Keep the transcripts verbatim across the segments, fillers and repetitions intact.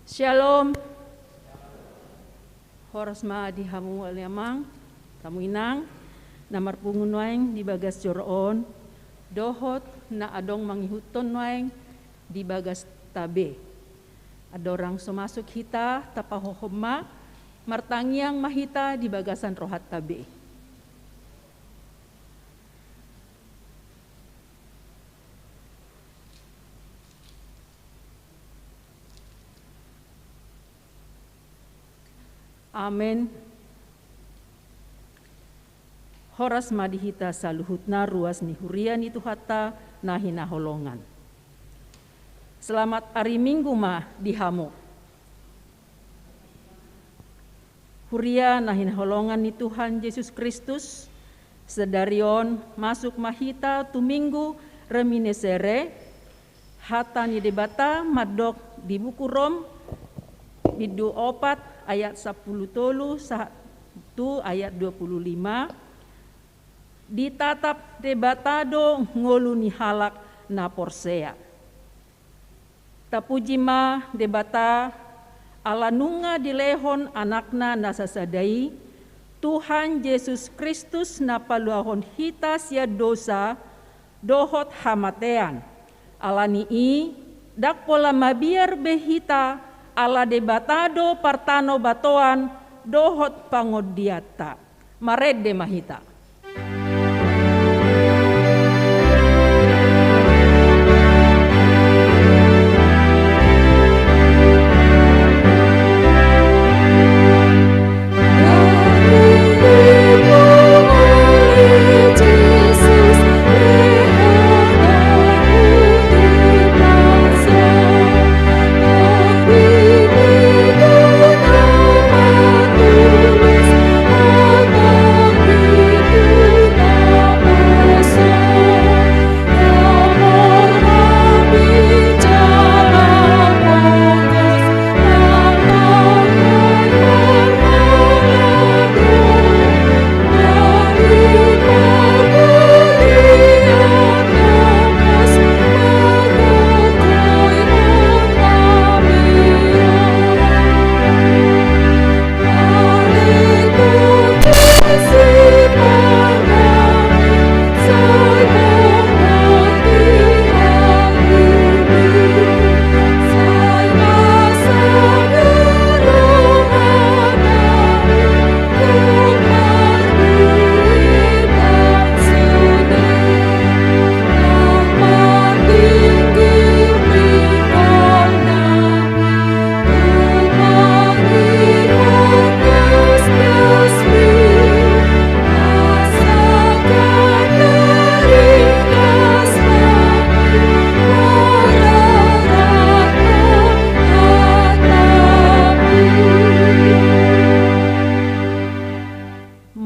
Shalom. Horas ma di hamu ale amang, hamu inang, na marpungu nuaeng di bagas joro on, dohot na adong mangihuthon nuaeng di bagasta be. Andorang so masuk hita, tapahohom ma, martangiang ma hita di bagasan rohanta be. Amen. Horas ma di hita saluhutna, ruas ni huria ni Tuhanta na hinaholongan. Selamat ari Minggu ma di hamu. Huria na hinaholongan ni Tuhan Jesus Kristus, sadari on masuk ma hita tu Minggu Reminiscere. Hata ni Debata mandok di buku Rom, bindu opat ayat sampulu tolu sahat tu ayat dua pulu lima, ditatap Debata do ngolu ni halak na porsea. Tapuji ma Debata, ala nunga dilehon Anakna na sasada i, Tuhan Jesus Kristus, na paluahon hita sian dosa dohot hamatean. Ala ni i, ndang pola mabiar be hita, ala Debata do partanobatoan dohot pangondianta. Marende ma hita.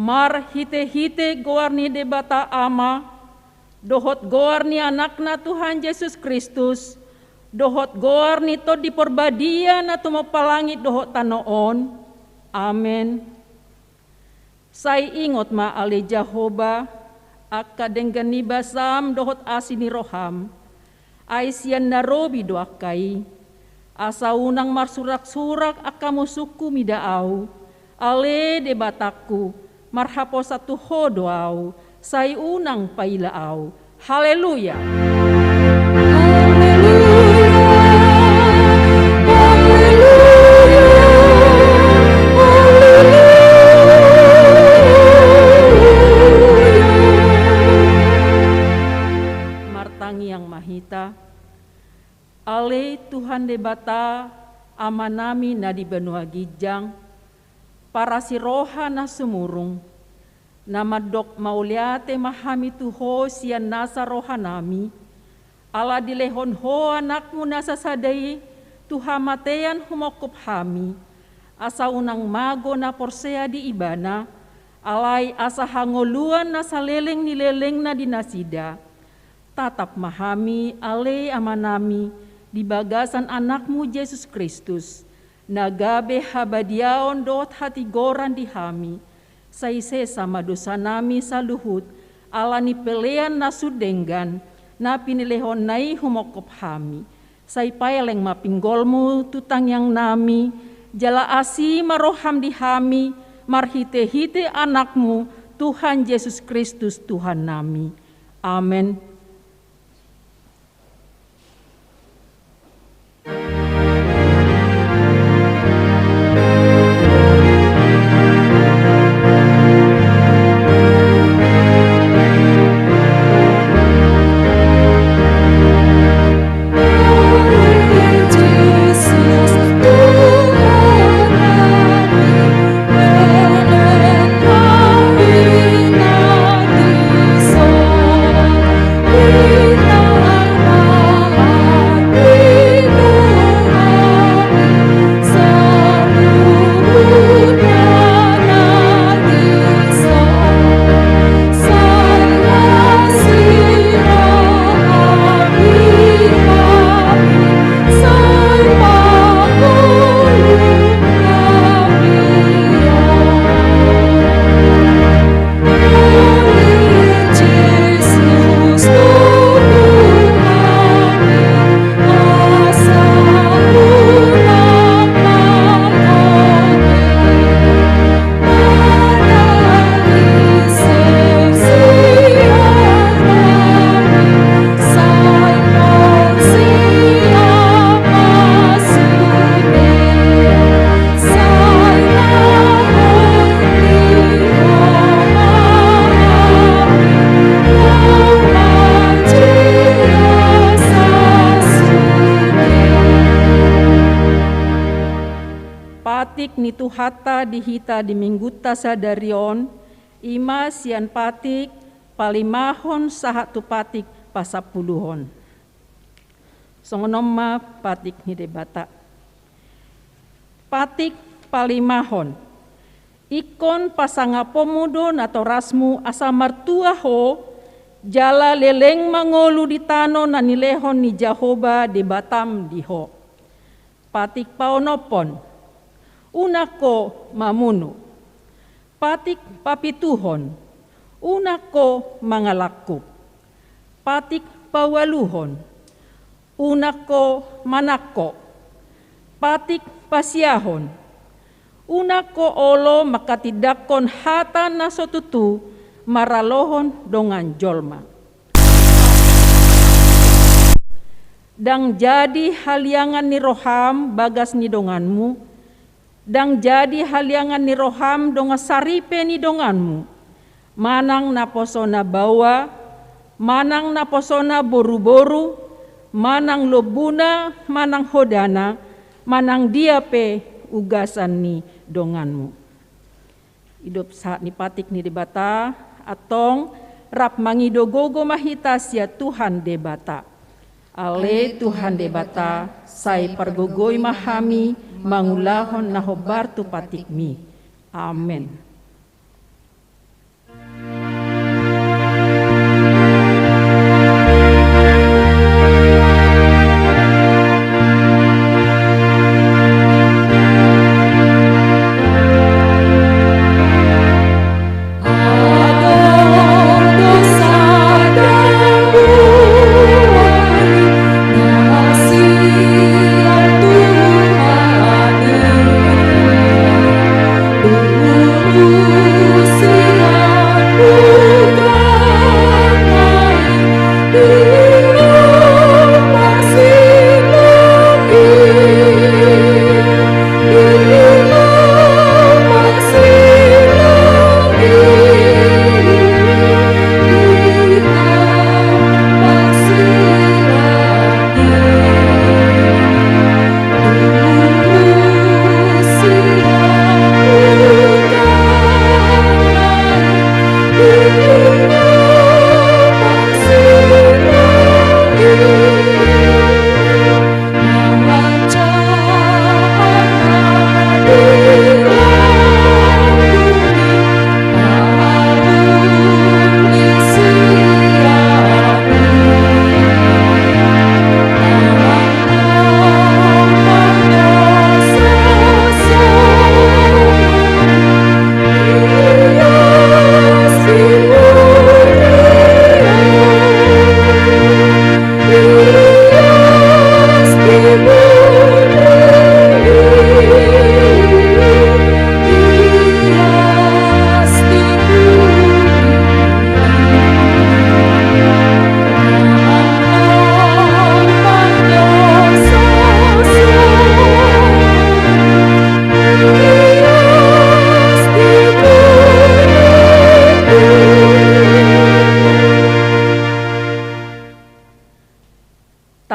Marhitehite goar ni Debata Ama, dohot goar ni Anakna Tuhan Jesus Kristus, dohot goar ni Tondi Parbadia na tumompa langit dohot tano on. Amen. Sai ingot ma ale Jahowa, angka denggan ni basam dohot asi ni roham, ai sian na robi do angka i. Asa unang marsuraksurak angka musungku mida ahu, ale Debatangku, marhaposan tu Ho do ahu, sai unang paila ahu. Haleluya. Haleluya. Haleluya. Haleluya. Martangiang ma hita. Ale Tuhan Debata, Amanami na di banua ginjang, parasi roha na sumurung, na mandok mauliate ma hami tu Ho sian nasa rohanami, ala dilehon Ho Anakmu na sasada i tu hamatean humongkop hami, asa unang mago na porsea di Ibana, alai asa hangoluan na saleleng ni lelengna di nasida. Tatap ma hami, ale Amanami, di bagasan Anakmu Jesus Kristus, na gabe habadiaon dohot hatigoran di hami, sai sesa ma dosanami saluhut, ala ni pelean na sun denggan, Na pinilehonna i humongkop hami. Sai paeleng ma pinggolmu tu tangiangnami, jala asi ma roham di hami, marhitehite Anakmu, Tuhan Jesus Kristus Tuhannami. Amen. Patik ni Tuhanta di hita di Minggunta sadari on, i ma sian Patik palimahon sahat tu Patik pasampuluhon. Songon on ma Patik ni Debata. Patik palimahon. Ingkon pasangaponmu do natorasmu asa martua ho, jala leleng ma ngolu di tano na nilehon ni Jahowa Debatam di ho. Patik paonomhon. Unang ho mamunu. Patik papituhon. Unang ho mangalangkup. Patik paualuhon. Unang ho manangko. Patik pasiahon. Unang ho olo manghatindanghon hata na so tutu maralohon dongan jolma. Ndang jadi haliangan ni roham bagas ni donganmu, ndang jadi haliangan ni roham dongan saripe ni donganmu, manang naposona baoa, manang naposona boruboru, manang lombuna, manang hodana, manang dia pe ugasan ni donganmu. Idop sahat ni Patik ni Debata, antong rap mangido gogo ma hita sian Tuhan Debata. Ale Tuhan Debata, sai pargogoi ma hami mangulahon na hombar tu Patikmi. Amen.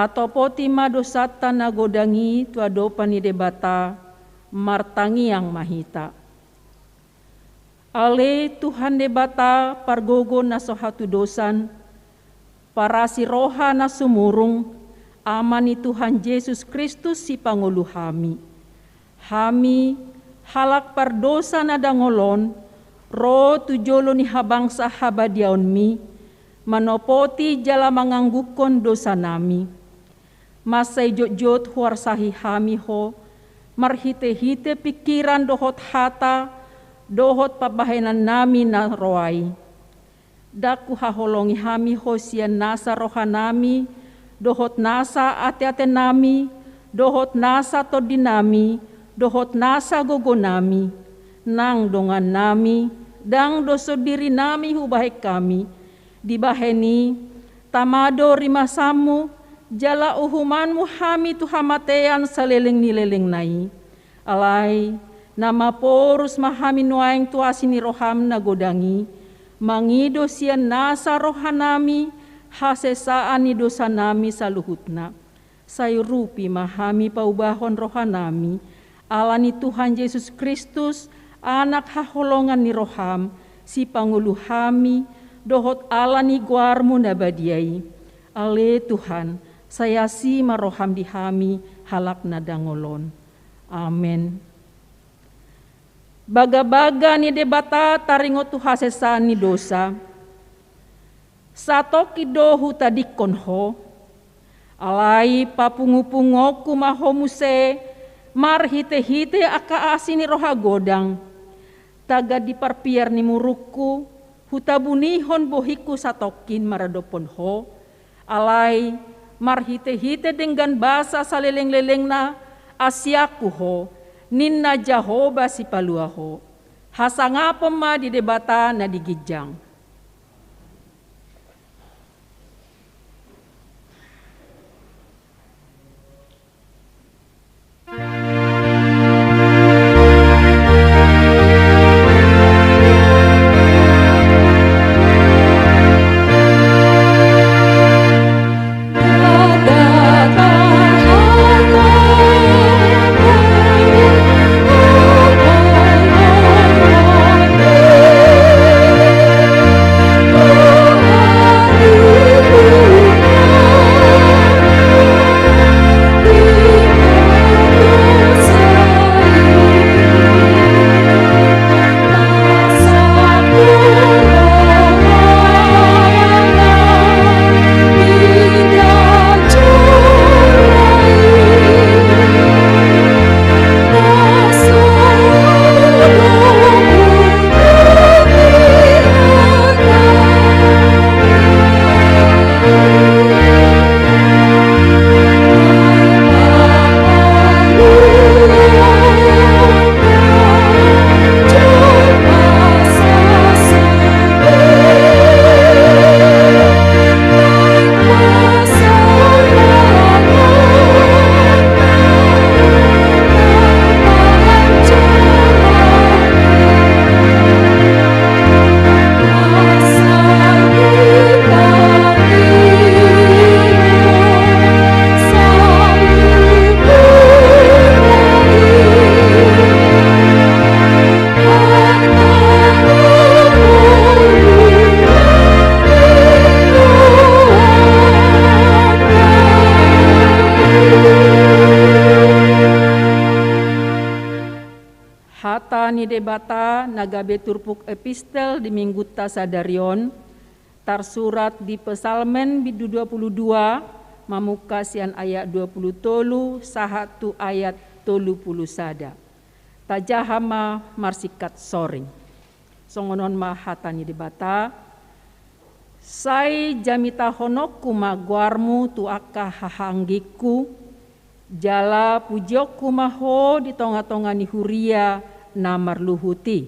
Atopoti ma dosanta na godang i tu adopan ni Debata, martangiang ma hita. Ale Tuhan Debata, pargogo na so hatudosan, parasi roha na sumurung, Ama ni Tuhan Jesus Kristus sipangolu hami. Hami, halak pardosa na dangol on, ro tu jolo ni habangsa habadiaonmi, manopoti jala mangangguhon dosanami. Mansai jotjot huarsahi hami ho, marhitehite pingkiran dohot hata, dohot pambahenannami na roa i. Ndang huhaholongi hami ho sian nasa rohanami, dohot nasa ateatenami, dohot nasa tondinami, dohot nasa gogonami, nang dongannami, ndang do sondirinami hubahen hami. Dibahen i, tama do rimasanmu, jala uhumanmu hami tu hamatean saleleng ni lelengna i. Alai, na maporus ma hami nuaeng tu asi ni roham na godang i, mangido sian nasa rohanami, hasesaan ni dosanami saluhutna. Sai urupi ma hami paubahon rohanami, ala ni Tuhan Jesus Kristus, Anak haholongan ni roham, sipangolu hami, dohot ala ni goarmu na badia i. Ale Tuhan, sai asi ma roham di hami, halak na dangol on. Amen. Bagabaga ni Debata taringot tu hasesaan ni dosa. Satongkin do hutadingkon ho, alai papungupunguonku ma ho muse, marhitehite angka asi ni roha godang. Tagan di parpiar ni murukku, hutabunihon bohingku satongkin maradophon ho, alai marhitehite denggan basa salelenglelengna, asianku ho, ninna Jahowa Sipalua ho. Hasangapon ma di Debata na di ginjang. Hata ni Debata na gabe turpuk epistel di minggunta sadari on, tarsurat di Psalmen bindu dua pulu dua, mamungka sian ayat dua pulu tolu sahat tu ayat tolu pulu sada. Tajaha ma marsingkat soring. Songon on ma hata ni Debata. Sai jamitahononku ma goarmu tu angka hahaanggingku, jala pujionku ma ho di tongatonga ni huria na marluhut i.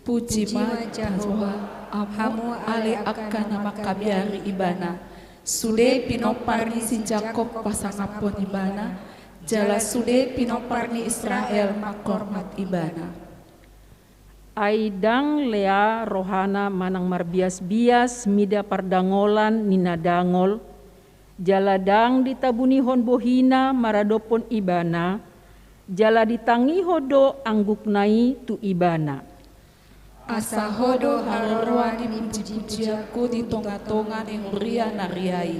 Puji ma Jahowa, hamu ale angka na mangkabiari Ibana. Sude pinompar ni si Jakob pasangaphon Ibana, jala sude pinompar ni Israel manghormat Ibana. Ai ndang lea rohana manang marbiasbias mida pardangolan ni na dangol, Jala ndang ditabunihon bohina maradophon ibana, jala ditangihon do anggukna i tu ibana. Asa ho do haroroan ni pujipujianku di tongatonga ni huria na ria i.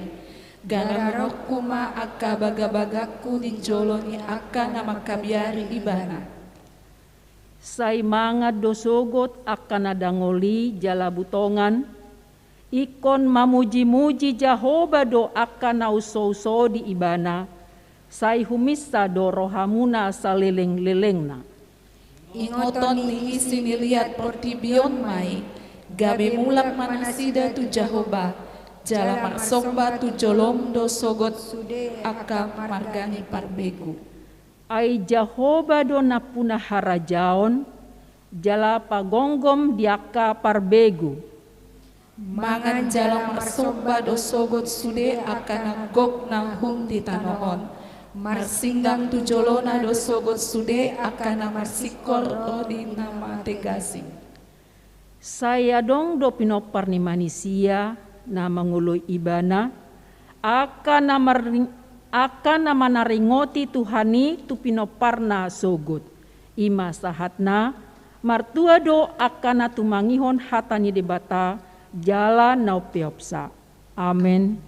Gararokku ma angka bagabagangku di jolo ni angka na mangkabiari ibana. Sai mangan do sogot angka na dangol i jala butongan, ingkon mamujimuji Jahowa do angka na usouso di ibana, sai huminsa do rohamuna salelenglelengna. Ingoton ni isi ni liat portibi on ma i, gabe mulak ma nasida tu Jahowa, jala marsomba tu jolom do sogot sude angka marga ni parbegu. Ai Jahowa do nampuna harajaon, jala pagomgom di angka parbegu. Mangan jala marsomba do sogot sude angka na gok na hun di tano on. Marsinggang tu jolona do sogot sude angka na marsingkor ro di na mate gasing. Sai adong do pinompar ni manisia na mangoloi ibana, angka na marring-, angka na manaringoti Tuhan i tu pinomparna sogot. I ma sahatna, martua do angka na tumangihon hata ni Debata jala na umpeopsa. Amen.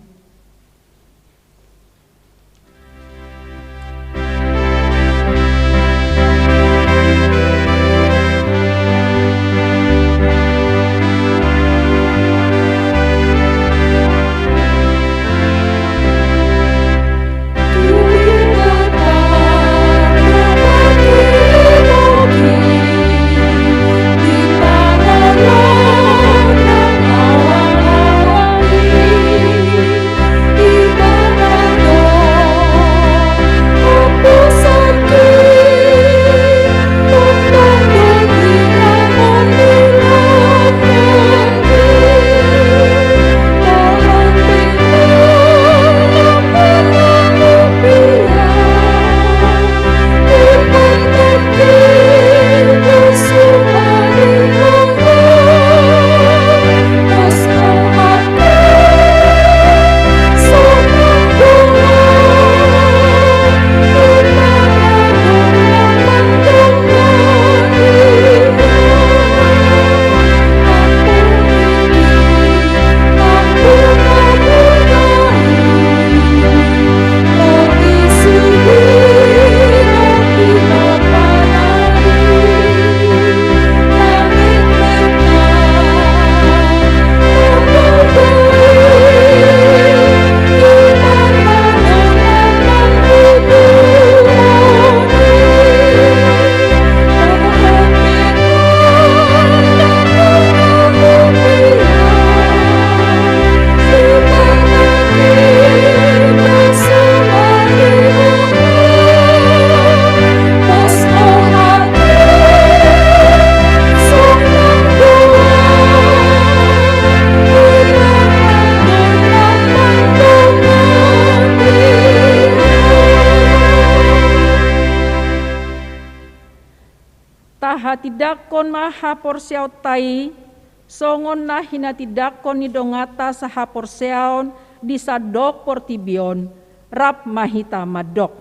Tahatindangkon ma haporseaonta i, songon na hinatindangkon ni donganta sahaporseaon di sandok portibi on, rap ma hita mandok.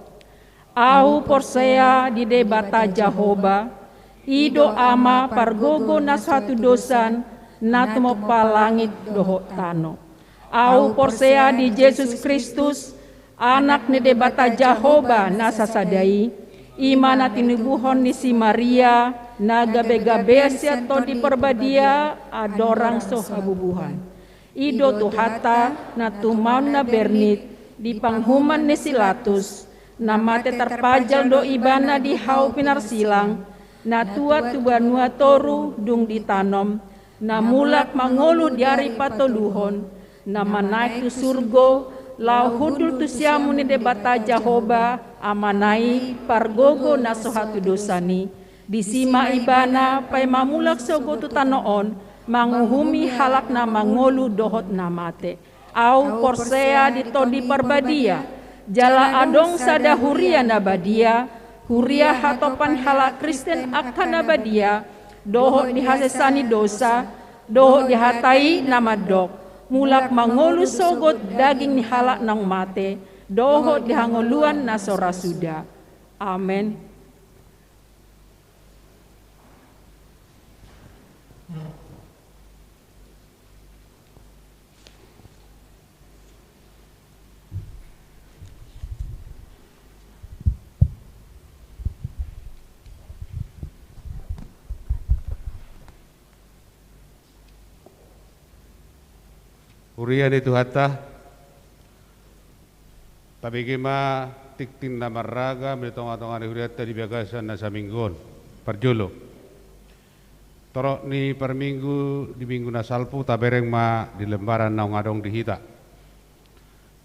Ahu porsea di Debata Jahowa, i do Ama pargogo na so hatudosan, na tumompa langit dohot tano. Ahu porsea di Jesus Kristus, Anak ni Debata Jahowa na sasada i, i ma na tinubuhon ni si Maria, na gabegabean sian Tondi Parbadia, andorang so habubuhan. I do Tuhanta, na tumaon na bernit, di panguhuman ni si Latus, na mate tarpajal do ibana di hau pinarsilang, na tuat tu banua toru dung ditanom, na mulak mangolu di ari patoluhon, na manaek tu surgo, laho hundul tu siamun ni Debata Jahowa, Amana i, pargogo na so hatudosan i. Disi ma ibana paima mulak sogot tu tano on, manguhumi halak na mangolu dohot na mate. Ahu porsea di Tondi Parbadia, jala adong sada huria na badia, huria hatopan halak Kristen angka na badia, dohot di hasesaan ni dosa, dohot di hata i na mandok: mulak mangolu sogot daging ni halak naung mate, dohot di hangoluan na so ra suda. Amen. Huria ni Tuhanta, tabege ma tingting na marragam di tongatonga ni hurianta di bagasan na saminggu on. Parjolo, torop ni parminggu di minggu na salpu tabereng ma di lembaran naung adong di hita.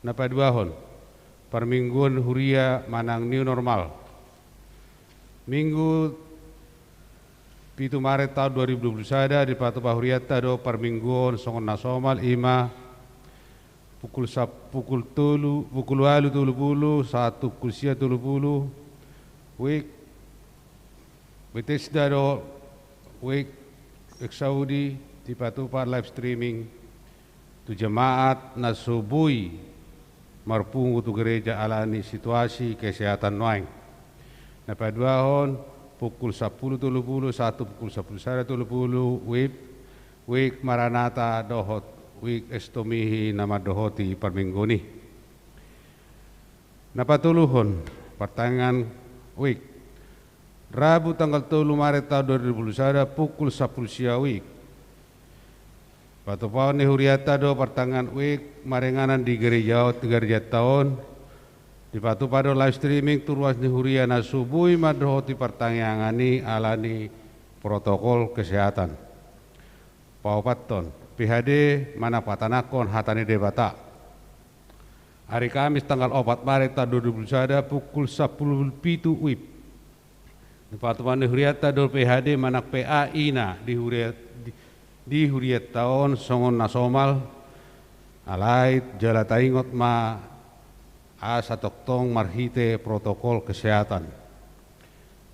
Na paduahon, parmingguon huria manang new normal. Minggu pitu Maret taon dua ribu dua puluh sada dipatupa hurianta do parmingguon songon na somal, i ma pukul sap-, pukul tolu, pukul ualu tolu pulu sahat tu pukul sia tolu pulu, week Bethesda do, week Exaudi, dipatupa live streaming tu jemaat na so boi marpungu tu gereja ala ni situasi kesehatan nuaeng. Na paduahon, pukul sampulu tolu pulu sahat tu pukul sampulu sada tolu pulu, week, week Maranatha dohot week Estomihi na mandohoti parmingguon i. Na patoluhon, partangiangan week. Rabu tanggal tolu Maret taon dua ribu dua puluh sada pukul sampulu sia week. Patupaon ni hurianta do partangiangan week maringanan di gereja, di gerejanta on. Dipatupa do live streaming tu ruas ni huria na so boi mandohoti partangiangan i ala ni protokol kesehatan. Paopathon, P H D manang patananghon hata ni Debata. Ari Kamis tanggal opat Maret taon dua ribu dua puluh sada pukul sampulu pitu wib. Dipatupaon ni hurianta do P H D manang P A ina di huria, di, di hurianta on songon na somal, alai jala taingot ma asa tongtong marhite protokol kesehatan.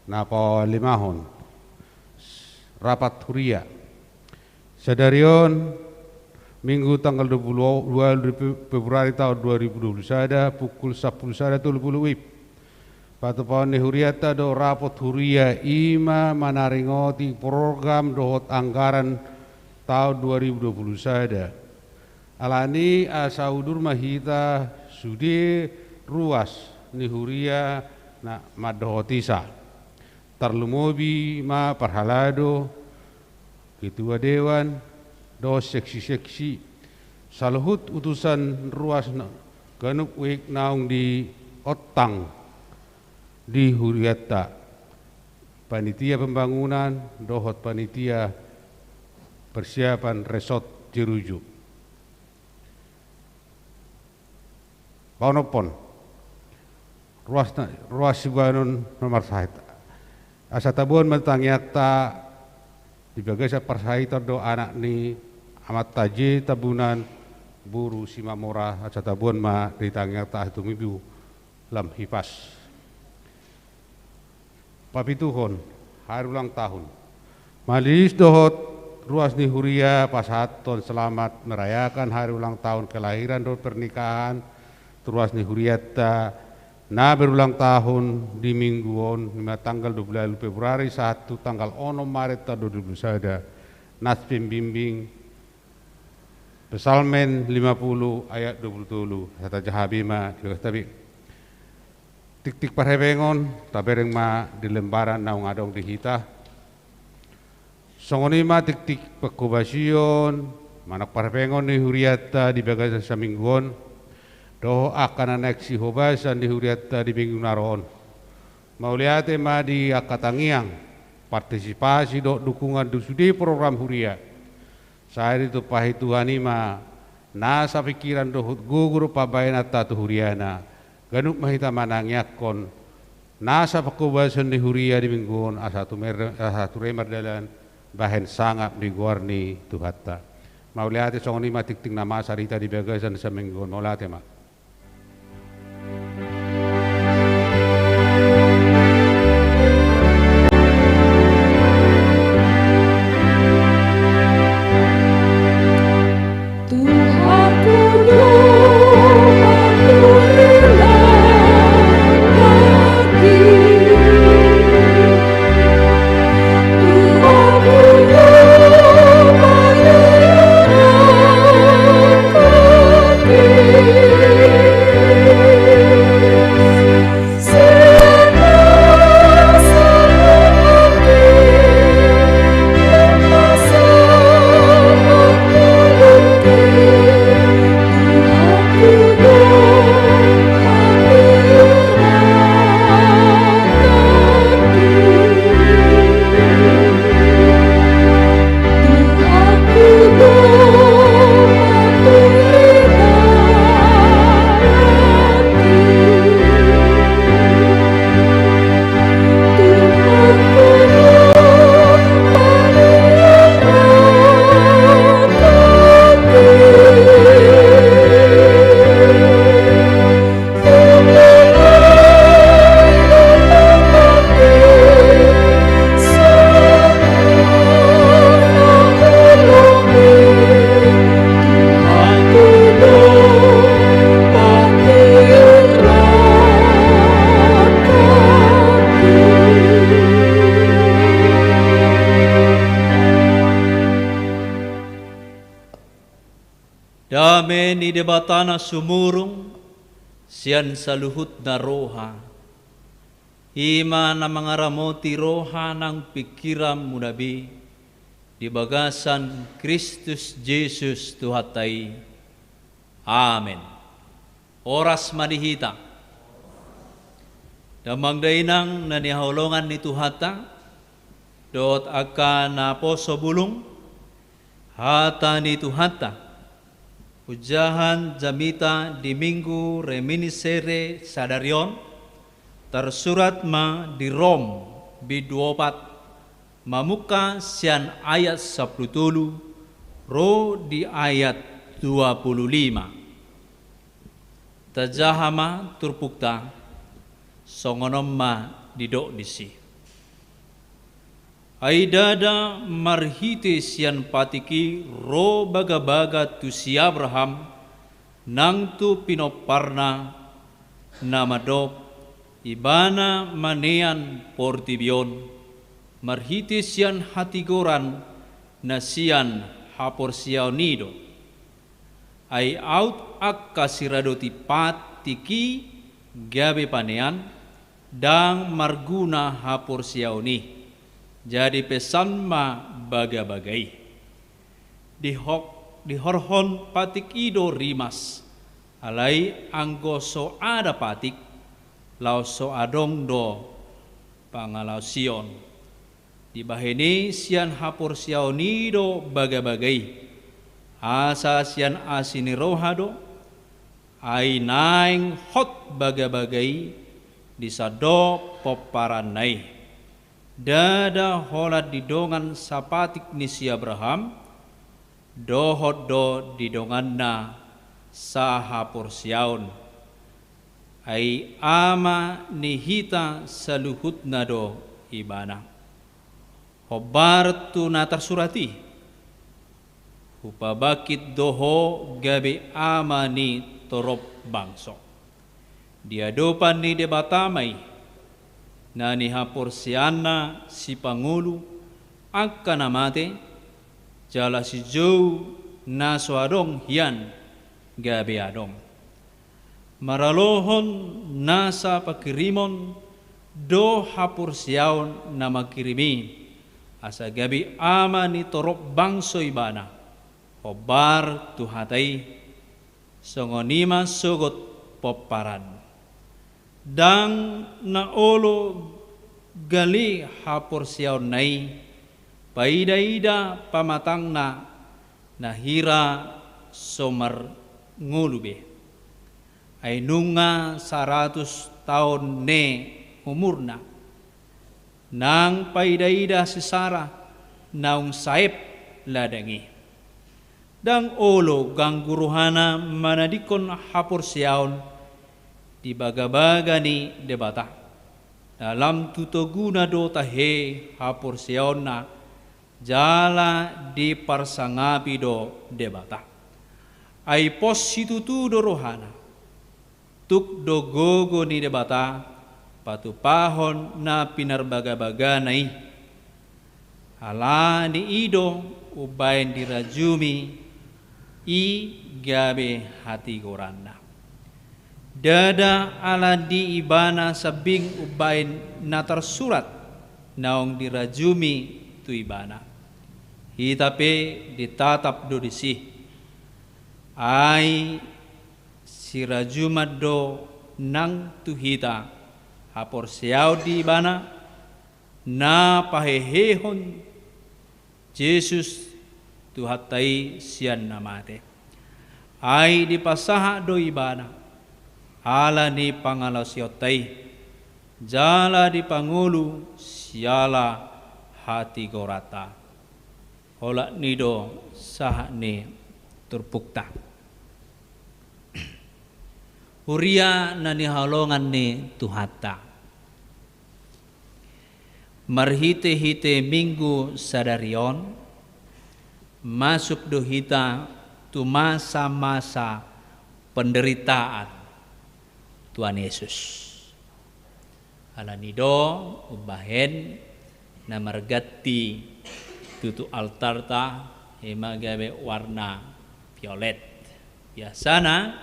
Na palimahon, rapat huria. Sadari on, Minggu tanggal dua puluh dua Februari taon dua ribu dua puluh sada, pukul sampulu sada tolu pulu wib. Patupaon ni hurianta do rapat huria i ma manaringoti program dohot anggaran taon dua ribu dua puluh sada. Alani asa udur ma hita sude ruas ni huria na mandohotisa. Tarlumobi ma parhalado, ketua dewan, dohot seksi-seksi, saluhut utusan ruas na ganup wik naung diontang di hurianta, panitia pembangunan dohot panitia persiapan resort Jeruju. Paonomhon, ruas na, ruas siboanon na marsahit. Asa taboan ma tangiangta di bagasan parsahiton do anak ni amanta J Tambunan, boru Simamora, asa taboan ma di tangiangta asa tumibu lam hipas. Papituhon, hari ulang tahun. Majelis dohot ruas ni huria pasahathon selamat merayakan hari ulang tahun kelahiran dohot pernikahan tu ruas ni hurianta na berulang tahun di minggu on, i ma tanggal dua puluh ualu Februari sahat tu tanggal onom Maret taon dua ribu dua puluh sada. Nas pembimbing Psalmen lima puluh ayat dua puluh tolu. Asa tajaha be ma di bagasan tabi. Tiktik parhepengon, tabereng ma di lembaran naung adong di hita. Songon i ma tiktik panghobasion manang parhepengon ni hurianta di bagasan saminggu on, dohot angka na naeng sihobasan di hurianta di minggu na ro on. Mauliate ma di angka tangiang, partisipasi dohot dukungan di sude program huria. Sai ditumpahi Tuhan i ma nasa pingkiran dohot gogo dohot pambahenanta tu huriana. Ganup ma hita manangiangkon nasa panghobasion ni huria di minggu on asa tumer-, asa ture mardalan bahen sangap di goar ni Tuhanta. Mauliate, songon i ma tiktik na masa di hita di bagasan saminggu on. Mauliate ma. Dame ni Debata na sumurung sian saluhutna roha, i ma na mangaramoti roha nang pingkiranmuna be di bagasan Kristus Jesus Tuhanta i. Amen. Horas ma di hita. Damang dainang na hinaholongan ni Tuhanta, dohot angka naposo bulung, hata ni Tuhanta, hujaha jamita di Minggu Reminiscere sadari on, tarsurat ma di Rom bindu opat, mamungka sian ayat sampulu tolu ro di ayat dua pulu lima. Tajaha ma turpukta, songon on ma didok disi. Ai ndada marhite sian patik i ro bagabaga tu si Abraham nang tu pinomparna, na mandok, ibana manean portibi on, marhite sian hatigoran na sian haporseaon i do. Ai aut angka siradoti patik i gabe panean, ndang marguna haporseaon i. Jadi pesan ma bagabaga i. Dihok-, dihorhon patik i do rimas, alai anggo so ada patik, laos so adong do pangalaosion. Dibahen i sian haporseaon i do bagabaga i, asa sian asi ni roha do, ai naeng hot bagabaga i di sandok pomparanna i. Ndada holan di dongan sapatik ni si Abraham, dohot do di donganna sahaporseaon. Ai ama ni hita saluhutna do ibana. Hombar tu na tarsurat i, hupabangkit do ho gabe ama ni torop bangso. Di adopan ni Debata ma i, na nihaporseaonna sipangolu angka na mate, jala sijou na so adong hian gabe adong. Maralohon nasa pangkirimon do haporseaon na mangkirim i, asa gabe ama ni torop bangso ibana, hombar tu hata i, songon i ma sogot pomparan. Ndang na olo gale haporseaonna i, paidaida pamatangna na hira so marngolu be. Ai nunga saratus taon ne umurna. Nang paidaida si Sara naung saep ladang i. Ndang olo ganggu rohana manadingkon haporseaon di bagabaga ni Debata. Na lam tu toguna do tahe haporseaonna, jala diparsangapi do Debata. Ai pos situtu do rohana. Tuk do gogo ni Debata patupahon na pinarbagabagana i. Ala ni i do umbaen dirajumi i gabe hatigoranna. Ndada ala ni ibana sambing umbaen na tarsurat naung dirajumi tu ibana. Hita pe ditatap do disi. Ai sirajuman do nang tu hita haporseaon di ibana, na pahehehon Jesus Tuhanta i sian na mate. Ai dipasahat do ibana ala ni pangalaosionta i, jala dipangolu siala hatigoranta. Olat ni do sahat ni turpukta. Huria na hinaholongan ni Tuhanta. Marhitehite Minggu sadari on, masuk do hita tu masa-masa penderitaan Tuhan Yesus. Ala ni do umbahen na marganti tutu altarta, i ma gabe warna violet. Biasana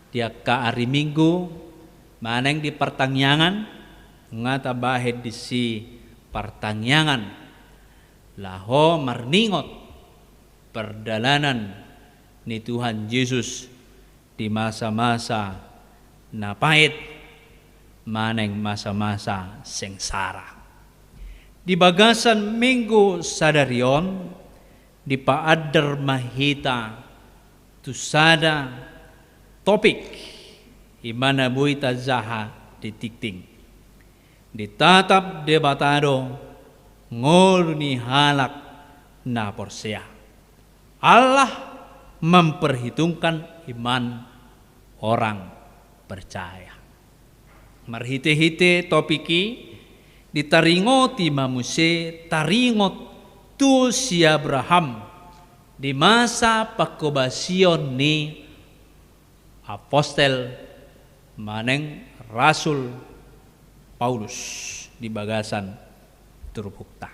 di angka ari Minggu manang di partangiangan, nga tabahen disi partangiangan laho marningot pardalanan ni Tuhan Jesus di masa-masa na paet manang masa-masa sengsara. Di bagasan Minggu sadari on, dipaandar ma hita tu sada topik, i ma na boi tajaha di tingting. Ditatap Debata do ngolu ni halak na porsea. Allah memperhitungkan iman orang percaya. Marhite-hite topik i ditaringoti ma muse taringot tu si Abraham di masa pangkobasion ni apostel manang rasul Paulus di bagasan turpukta.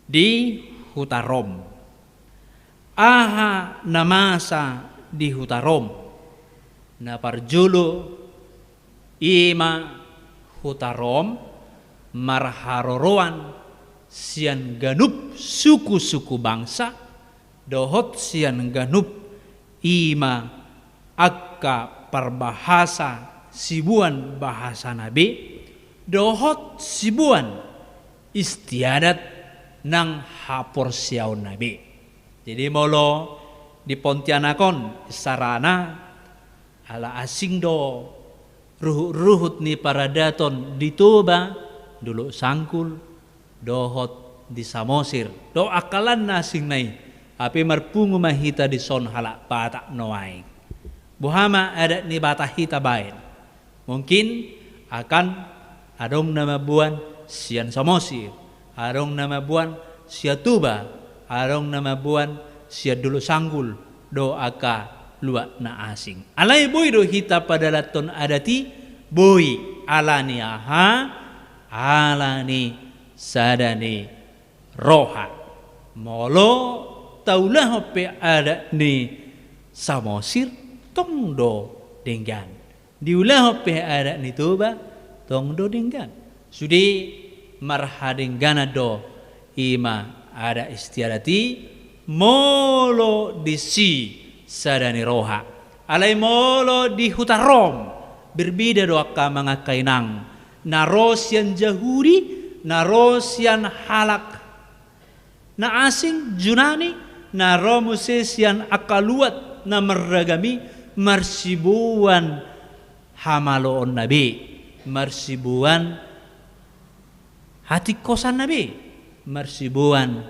Di huta Rom. Aha na masa di huta Rom? Na parjolo i ma huta Rom marharoroan sian ganup suku-suku bangsa, dohot sian ganup i ma angka parbahasa siboan bahasana be, dohot siboan istiadat nang haporseaonna be. Jadi molo di Pontianak on isarana, ala asing do ruhut-ruhut ni paradaton di Toba, Dolok Sanggul, dohot di Samosir, dohot angka na asing nai. Hape marpungu ma hita dison halak Batak nuaeng. Boha ma adat ni Batak i tabaen? Mungkin akan adong na mamboan sian Samosir, adong na mamboan sian Toba, adong na mamboan sian Dolok Sanggul, dohot angka luat na asing. Alai boi do hita padalathon adat i, boi, ala ni aha? Ala ni sada ni roha. Molo taulahon pe adat ni Samosir, tong do denggan. Diulahon pe adat ni Toba, tong do denggan. Sude marhadengganan do i ma adat istiadat i, molo disi sada ni roha. Alai molo di huta Rom, berbeda do angka amang angka inang. Na ro sian Jahudi, na ro sian halak na asing, Junani, na ro muse sian angka luat na marragam i, marsiboan hamaloonna be, marsiboan hatingkosanna be, marsiboan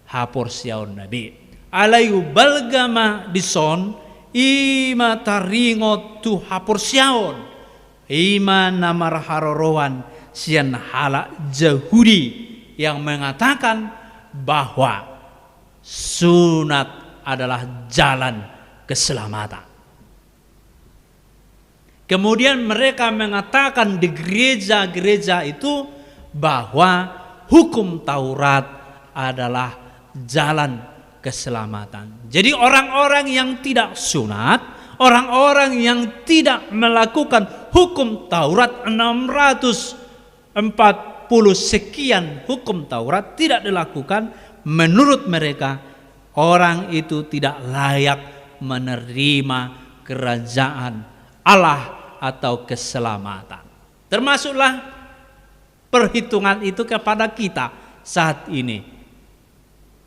haporseaonna be. Alai umbalga ma dison, i ma taringot tu haporseaon, i ma na marharoroan sian halak Jahudi yang mengatakan bahwa sunat adalah jalan keselamatan. Kemudian mereka mengatakan di gereja-gereja itu bahwa hukum Taurat adalah jalan keselamatan. Jadi orang-orang yang tidak sunat, orang-orang yang tidak melakukan hukum Taurat, enam ratus empat puluh sekian hukum Taurat tidak dilakukan, menurut mereka orang itu tidak layak menerima kerajaan Allah atau keselamatan. Termasuklah perhitungan itu kepada kita saat ini.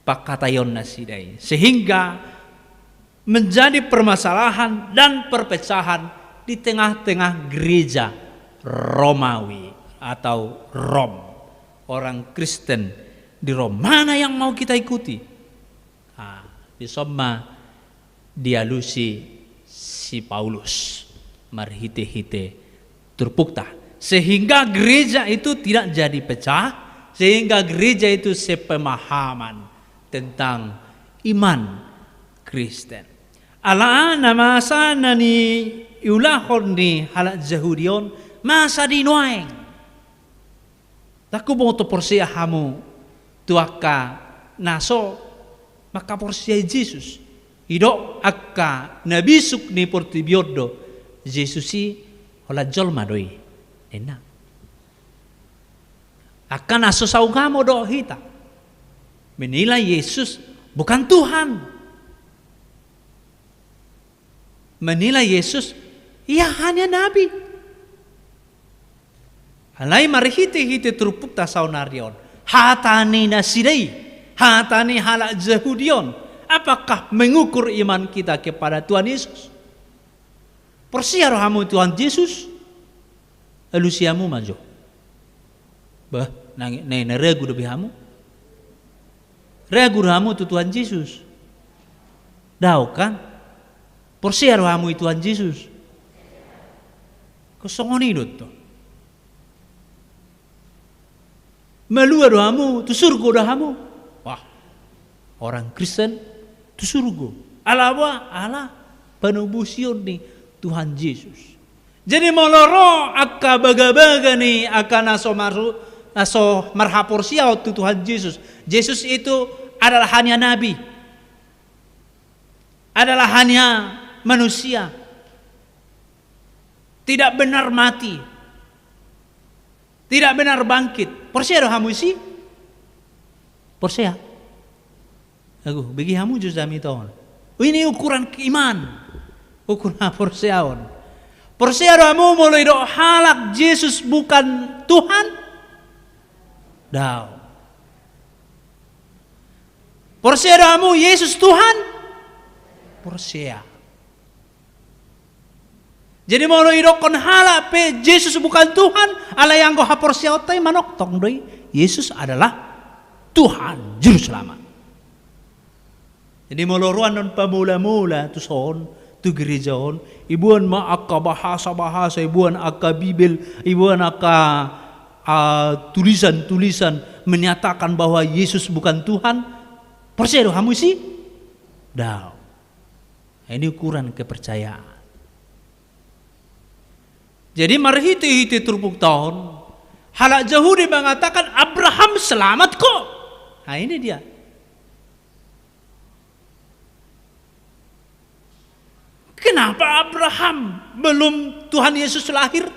Pangkataion nasida i. Sehingga menjadi permasalahan dan perpecahan di tengah-tengah gereja Romawi atau Rom. Orang Kristen di Rom. Mana yang mau kita ikuti? Ah, dison ma dialusi si Paulus marhite-hite turpukta. Sehingga gereja itu tidak jadi pecah, sehingga gereja itu sepemahaman tentang iman Kristen. Ala na masa na niulahon ni halak Jahudi on, masa di nuaeng. Ndang huboto porsea hamu tu angka na so mangkaporseai Jesus. Didok angka na bisuk ni portibi on do, Jesus i holan jolma do i, ninna. Angka na so saugamo do hita menilai Yesus bukan Tuhan. Menilai Yesus, ia hanya nabi. Alai marhite-hite turpukta saonari on, hata ni nasida i, hata ni halak Jahudi on, apakah mengukur iman kita kepada Tuhan Yesus? Porsea do hamu Tuhan Jesus? Alusi hamu ma jo. Bah, na, na, na ragu dope hamu? Ragu do hamu tu Tuhan Jesus? Daong kan? Porsea do hamu i Tuhan Jesus? Kosongon i do tu. Malua do hamu, tu surgo do hamu? Wah, orang Kristen tu surgo. Ala boha? Ala panobusion ni Tuhan Jesus. Jadi molo ro angka bagabaga ni angka na so maru-, na so marhaporseaon tu Tuhan Jesus, Jesus itu adalah hanya nabi, adalah hanya manusia, tidak benar mati, tidak benar bangkit. Porsea do hamu isi? Porsea. Agu, bege hamu jo jamita on. Ini ukuran iman. Ukuran haporseaon. Porsea do hamu molo didok halak Jesus bukan Tuhan? Daong. Porsea do hamu Jesus Tuhan? Porsea. Jadi molo didokkon halak pe Jesus bukan Tuhan, alai anggo haporseaonta i manongtong do i, Jesus adalah Tuhan, Juruselamat. Jadi molo ro annon pamola-mola tu son, tu gereja on, diboan ma angka bahasa-bahasa, diboan angka Bibel, diboan angka, ah, tulisan-tulisan menyatakan bahwa Yesus bukan Tuhan, porsea do hamu isi? Daong. Ini ukuran kepercayaan. Jadi marhite-hite turpukta on, halak Jahudi mengatakan, "Abraham selamat kok." Nah, ini dia. Kenapa Abraham belum Tuhan Yesus lahir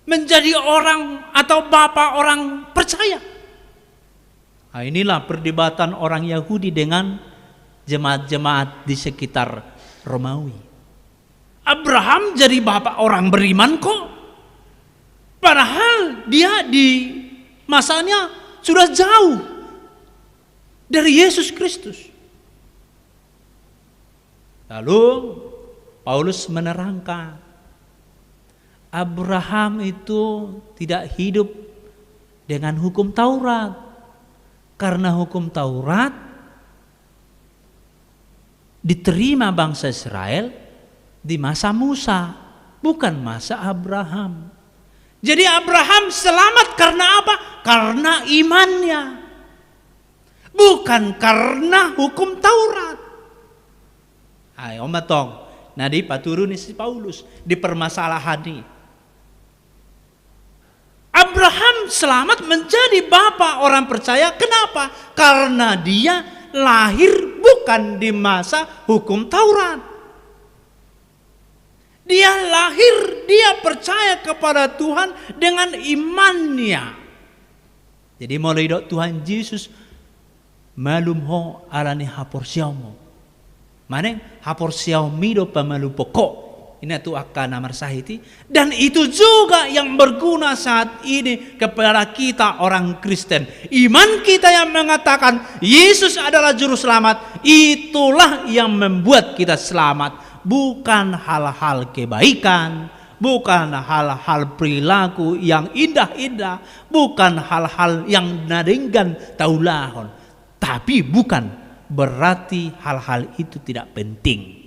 menjadi orang atau bapa orang percaya? Nah, inilah perdebatan orang Yahudi dengan jemaat-jemaat di sekitar Romawi. Abraham jadi bapak orang beriman kok. Padahal dia di masanya sudah jauh dari Yesus Kristus. Lalu Paulus menerangkan, Abraham itu tidak hidup dengan hukum Taurat. Karena hukum Taurat diterima bangsa Israel di masa Musa, bukan masa Abraham. Jadi Abraham selamat karena apa? Karena imannya. Bukan karena hukum Taurat. Ai, on ma tong, na dipaturuni si Paulus di permasalahan i. Abraham selamat menjadi bapa orang percaya. Kenapa? Karena dia lahir bukan di masa hukum Taurat. Dia lahir, dia percaya kepada Tuhan dengan imannya. Jadi molo didok Tuhan Jesus, malum ho ala ni haporseaonmu. Manang haporseaonmi do pamalumhon ho. Ini tu angka na marsahit i. Dan itu juga yang berguna saat ini kepada kita orang Kristen. Iman kita yang mengatakan Yesus adalah Juruselamat, itulah yang membuat kita selamat. Bukan hal-hal kebaikan, bukan hal-hal perilaku yang indah-indah, bukan hal-hal yang na denggan taulahon. Tapi bukan berarti hal-hal itu tidak penting.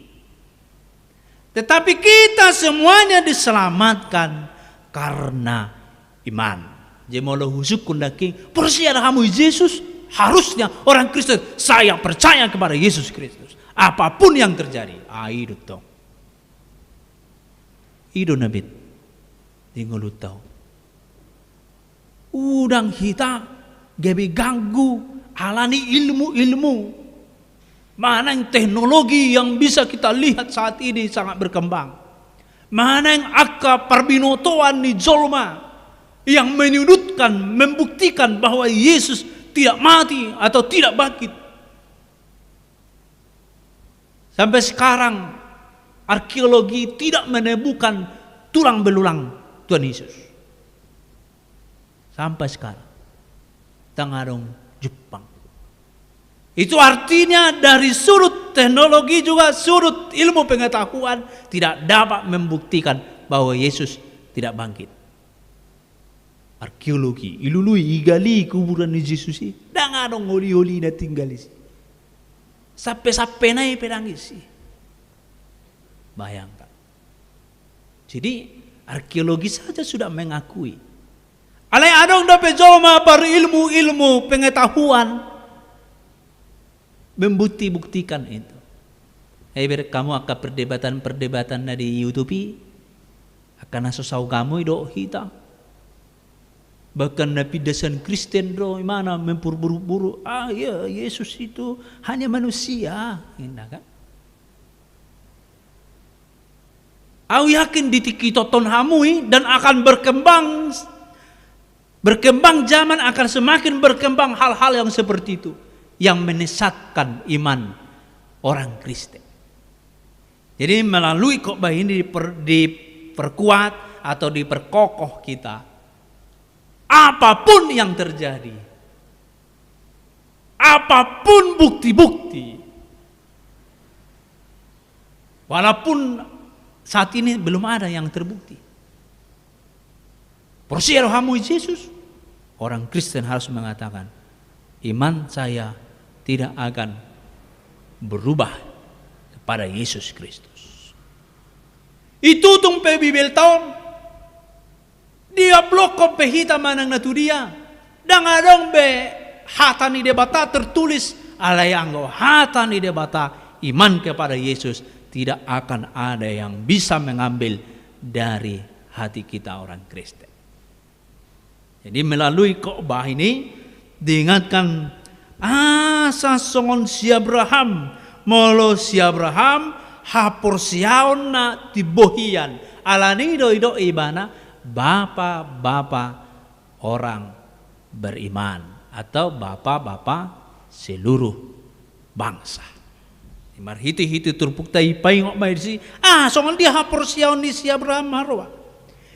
Tetapi kita semuanya diselamatkan karena iman. Jadi molo husungkun nangkin, porsea do hamu i Jesus, harusnya orang Kristen, saya percaya kepada Yesus Kristus. Apapun yang terjadi, ah, i do tong. I do na bet di ngolunta on. Unang hita gabe ganggu ala ni ilmu-ilmu. Mana yang teknologi yang bisa kita lihat saat ini sangat berkembang. Mana yang angka parbinotoan ni jolma yang menyudutkan, membuktikan bahwa Yesus tidak mati atau tidak bangkit. Sampai sekarang arkeologi tidak menemukan tulang belulang Tuhan Yesus. Sampai sekarang. Tang adong jumpang. Itu artinya dari sudut teknologi juga sudut ilmu pengetahuan tidak dapat membuktikan bahwa Yesus tidak bangkit. Arkeologi, ilului, igali kuburan ni Jesus i. Dang adong oli-oli na tinggal isi. Sampe-sampe nai pedang isi. Bayangkan. Jadi arkeologi saja sudah mengakui. Alai adong dope jolma baru ilmu-ilmu pengetahuan membukti-buktikan itu. Hei, ber kamu angka perdebatan-perdebatan na di YouTube i, angka na so saut hamu i do hita. Bahkan na pindasan Kristen do imana memperburu-buru, ah ya, Yesus itu hanya manusia, inna kan. Au yakin di tingki tonton hamu i dan akan berkembang, berkembang zaman akan semakin berkembang hal-hal yang seperti itu yang menyesatkan iman orang Kristen. Jadi melalui khotbah ini diper, diperkuat atau diperkokoh kita. Apapun yang terjadi, apapun bukti-bukti, walaupun saat ini belum ada yang terbukti. Porsea do hamu i Jesus? Orang Kristen harus mengatakan, iman saya tidak akan berubah kepada Yesus Kristus. Itutung pe Bibelta on, diablokkon pe hita manang na tu dia. Dang adong be hata ni Debata tertulis, alai anggo hata ni Debata, iman kepada Yesus, tidak akan ada yang bisa mengambil dari hati kita orang Kristen. Jadi melalui khotbah ini diingatkan, asa songon si Abraham, molo si Abraham haporseaonna timbo hian, alani i do didok ibana bapa-bapa orang beriman atau bapa-bapa seluruh bangsa. Marhite-hite turpukta i paingot ma i disi, ah, songon dia haporseaon ni si Abraham ma roha.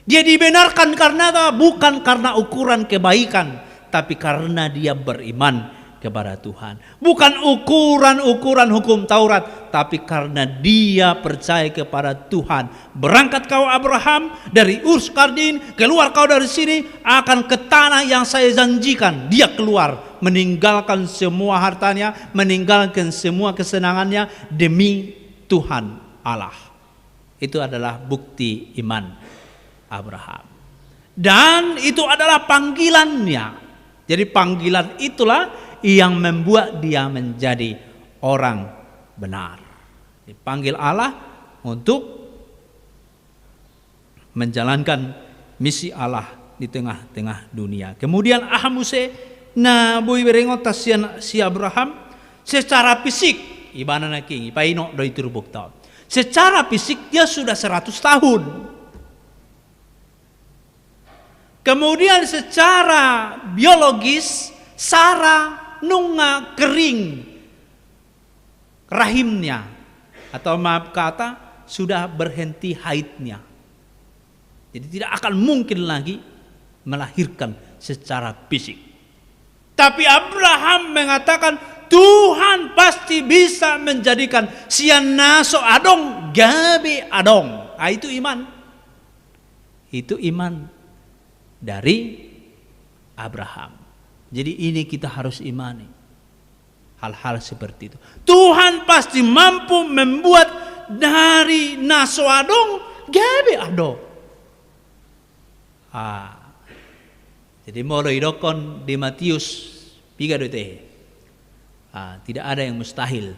Dia dibenarkan karena apa? Bukan karena ukuran kebaikan, tapi karena dia beriman kepada Tuhan. Bukan ukuran-ukuran hukum Taurat, tapi karena dia percaya kepada Tuhan. Berangkat kau Abraham dari Ur Kasdim, keluar kau dari sini, akan ke tanah yang saya janjikan. Dia keluar, meninggalkan semua hartanya, meninggalkan semua kesenangannya demi Tuhan Allah. Itu adalah bukti iman Abraham. Dan itu adalah panggilannya. Jadi panggilan itulah yang membuat dia menjadi orang benar. Dipanggil Allah untuk menjalankan misi Allah di tengah-tengah dunia. Kemudian aha muse na boi berengonta sian si Abraham? Secara fisik, ibana nangkin i, paingot do i turpukta on. Secara fisik dia sudah seratus tahun. Kemudian secara biologis, Sara nunga kering rahimnya, atau maaf kata, sudah berhenti haidnya. Jadi tidak akan mungkin lagi melahirkan secara fisik. Tapi Abraham mengatakan, Tuhan pasti bisa menjadikan sian na so adong gabe adong. Ah, itu iman. Itu iman dari Abraham. Jadi ini kita harus imani. Hal-hal seperti itu. Tuhan pasti mampu membuat dari na so adong gabe adong. Ah. Jadi molo didokkon di Matius piga do ite? Ah, tidak ada yang mustahil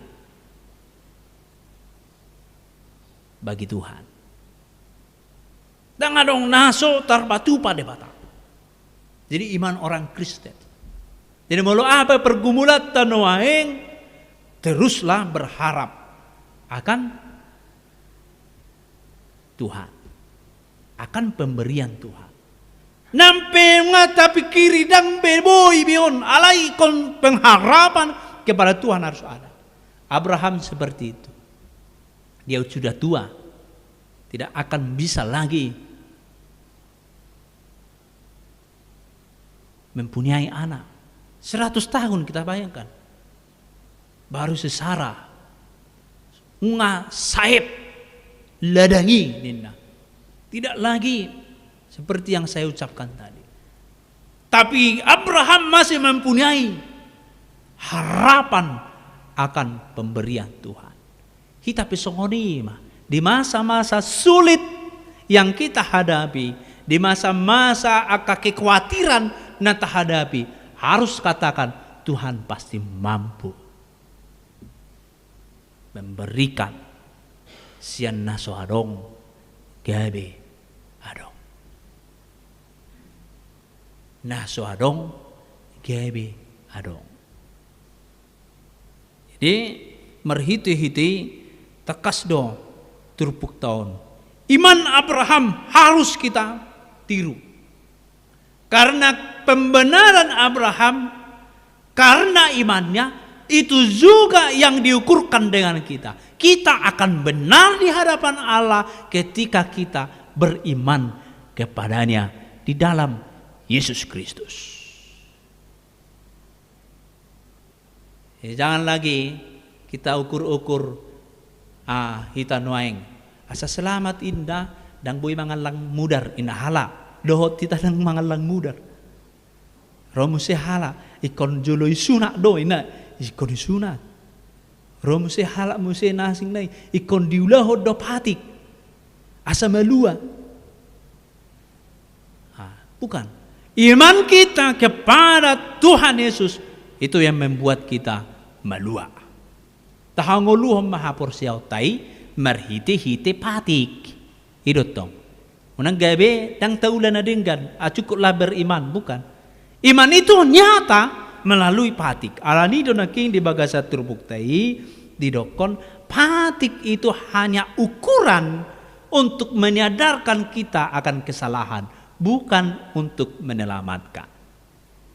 bagi Tuhan. Dang adong na so tarpatupa Debata. Jadi iman orang Kristen. Jadi molo aha pe pergumulanta nuaeng, Teruslah berharap akan Tuhan, akan pemberian Tuhan. Nang pe nga tapikiri, dang be boi be on, alai ingkon pengharapan kepada Tuhan harus ada. Abraham seperti itu. Dia sudah tua, tidak akan bisa lagi mempunyai anak. Seratus tahun, kita bayangkan. Baru si Sara, nunga saep ladang i, ninna. Tidak lagi seperti yang saya ucapkan tadi. Tapi Abraham masih mempunyai harapan akan pemberian Tuhan. Hita pe songon i ma, di masa-masa sulit yang kita hadapi, di masa-masa angka kekhawatiran na tahadapi, harus katakan, Tuhan pasti mampu memberikan sian na so adong gabe adong. Na so adong gabe adong. Jadi, marhite-hite i tangkas do turpukta on. Iman Abraham harus kita tiru. Karena pembenaran Abraham, karena imannya, itu juga yang diukurkan dengan kita. Kita akan benar di hadapan Allah ketika kita beriman kepada-Nya di dalam Yesus Kristus. Eh, jangan lagi kita ukur-ukur, ah, hita nuaeng. Asa selamat inda, dang boi mangallang mudar, inna halak. Dohot hita dang mangallang mudar. Ro muse halak, ingkon jolo isunat do, inna, ingkon isunat. Ro muse halak muse na asing nai, ingkon diulahon do patik. Asa malua. Ah, bukan. Iman kita kepada Tuhan Yesus, itu yang membuat kita malua. Tahangoluhon ma haporseaonta i marhite-hite patik. I do tong. Unang gabe dang taula na denggan, ah, cukuplah beriman, bukan. Iman itu nyata melalui patik. Alani do nangkin di bagasan turpukta i didokkon, patik itu hanya ukuran untuk menyadarkan kita akan kesalahan, bukan untuk menyelamatkan.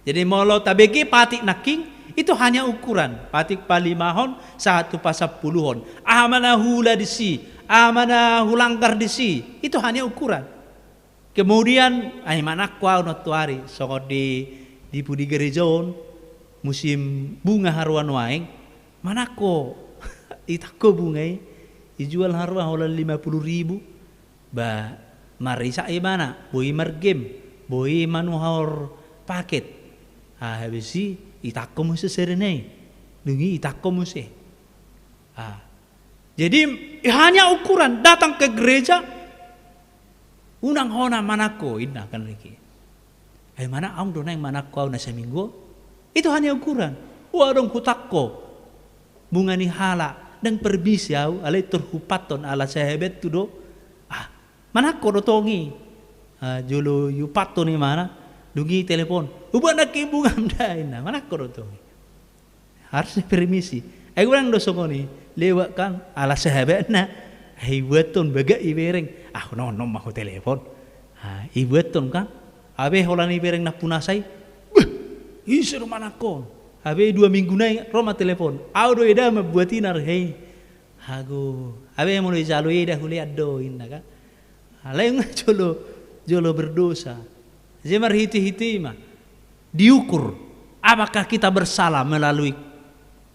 Jadi, molo tabege patik nangkin, itu hanya ukuran. Patik palimahon, sahat tu pasampuluhon. Aha ma na huula disi, aha ma na hulanggar disi, itu hanya ukuran. Kemudian, ai manangko au nantoari, songon di, di pudi gereja on, musim bunga haroa nuaeng, manangko, itangko bunga i, ijual haroa holan lima puluh ribu, ba, marisa ibana, boi margame, boi manuhor paket. Ah, habis i, itangko muse serena i. Dung i itangko muse. Ah. Jadi, hanya ukuran datang ke gereja, unang hona manangko, inna kan riki. Eh, mana aung do naeng manangko au na saminggu? Itu hanya ukuran. Wah, dung hutangko. Bunga ni halak, dang permisi au, alai tor hupathon ala sahabathu do. Ah, manangko do tong i. Ah, jolo hupathon i mana, dung i telepon. Hubuat nangkin bungam da, inna, manangko do tong i. Harusnya permisi. Ai godang do songon i, lewat kan, ala sahabatna. Ai hubuathon bagak ibereng. Ah, non, non ma hutelepon. Ah, ibuathon kan. Abe holan ibereng nampunasa i. Beh, ise do manangko. Abe dua minggu nai ro ma telepon. Au do eda mambuat i na rehe i. Ago, abe molo ijalo eda hulean do, inna kan. Alai nga jolo, jolo berdosa. Jadi marhite-hite i ma diukur apakah kita bersalah melalui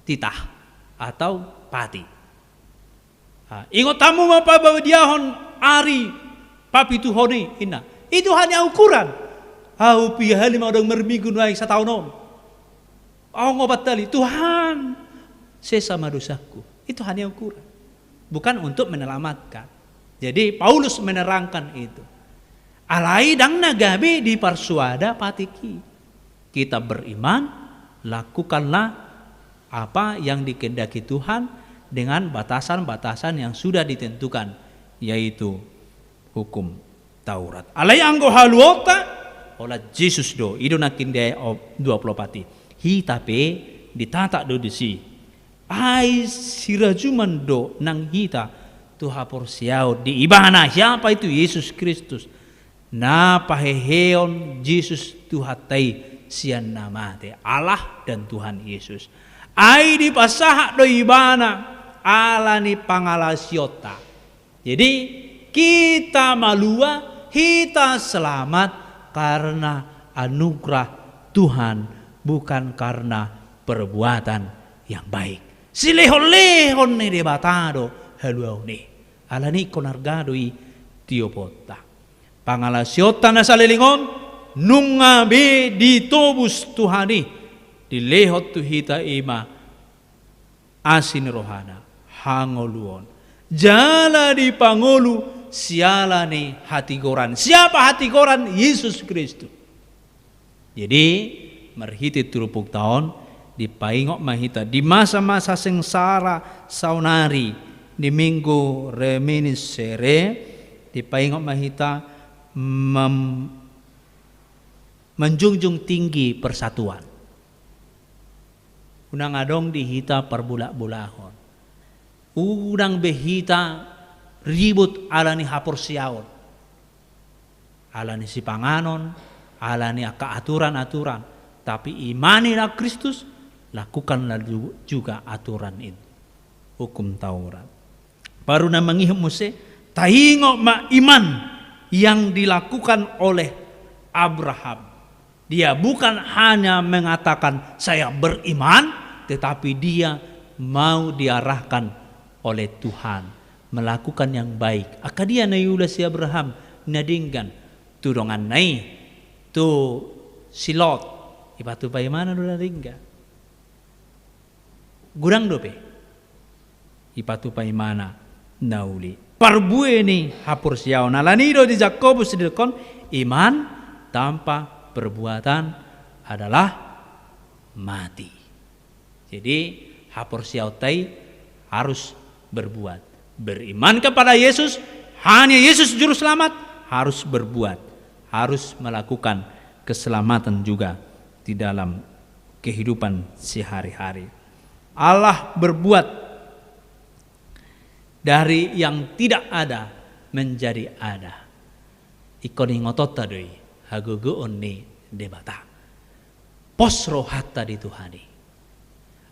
titah atau patik. Ah, ingot hamu ma pabadiahon ari papituhon i, inna. Itu hanya ukuran. Au piga hali ma au dang marminggu nuaeng sataon on. Au nga opat hali, Tuhan, sesa ma dosaku. Itu hanya ukuran. Bukan untuk menyelamatkan. Jadi Paulus menerangkan itu. Alai dang na gabe diparsuada patik i. Kita beriman, lakukanlah apa yang dikehendaki Tuhan dengan batasan-batasan yang sudah ditentukan, yaitu hukum Taurat. Alai anggo haluaonta, holan Jesus do, i do nangkin di ayat dua puluh opat i. Hita pe ditata do disi. Ai sirajuman do nang hita tu haporseaon di Ibana, siapa itu? Yesus Kristus. Na paheheon Jesus Tuhanta i sian na mate, Allah dan Tuhan Yesus. Ai dipasahat do Ibana ala ni pangalaosionta. Jadi, kita malua, hita selamat karena anugerah Tuhan, bukan karena perbuatan yang baik. Silehonlehon ni Debata do haluaon i. Alani i ingkon arga do i tioponta. Pangalaosionta na saleleng on, nunga be ditobus Tuhan i, dilehon tu hita i ma asi ni rohana, hangoluon. Jala dipangolu siala ni hatigoran. Siapa hatigoran? Yesus Kristus. Jadi, marhite turpukta on, dipaingot ma hita di masa-masa sengsara saonari, di Minggu Reminiscere, dipaingot ma hita mem-, menjunjung tinggi persatuan. Unang adong di hita parbulak-bulakon. Unang be hita ribut ala ni haporseaon, ala ni sipanganon, ala ni angka aturan-aturan. Tapi imanilah Kristus, lakukanlah ju-, juga aturan itu. Hukum Taurat. Baru na mangihut muse, taingot ma iman yang dilakukan oleh Abraham. Dia bukan hanya mengatakan, "Saya beriman," tetapi dia mau diarahkan oleh Tuhan melakukan yang baik. Angka dia na iula si Abraham na denggan tu donganna i, tu si Lot, dipatupa imana do na denggan. Godang dope dipatupa imana na uli. Parbue ni haporseaon. Alani i do di Jakobus didokkon, iman tanpa perbuatan adalah mati. Jadi, haporseaonta i harus berbuat. Beriman kepada Yesus, hanya Yesus Juru Selamat, harus berbuat, harus melakukan keselamatan juga di dalam kehidupan sehari-hari. Allah berbuat dari yang tidak ada menjadi ada. Ingkon ingotonta do i hagogoon ni Debata. Pos rohanta di Tuhan i.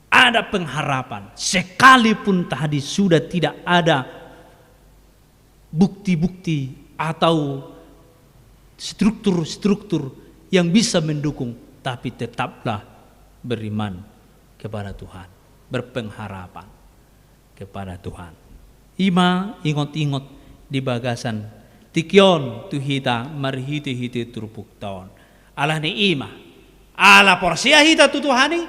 Ada pengharapan, sekalipun tadi sudah tidak ada bukti-bukti atau struktur-struktur yang bisa mendukung, tapi tetaplah beriman kepada Tuhan, berpengharapan kepada Tuhan. I ma ingot-ingot di bagasan tingki on tu hita marhite-hite turpukta on. Alani i ma, ala porsea hita tu Tuhan i,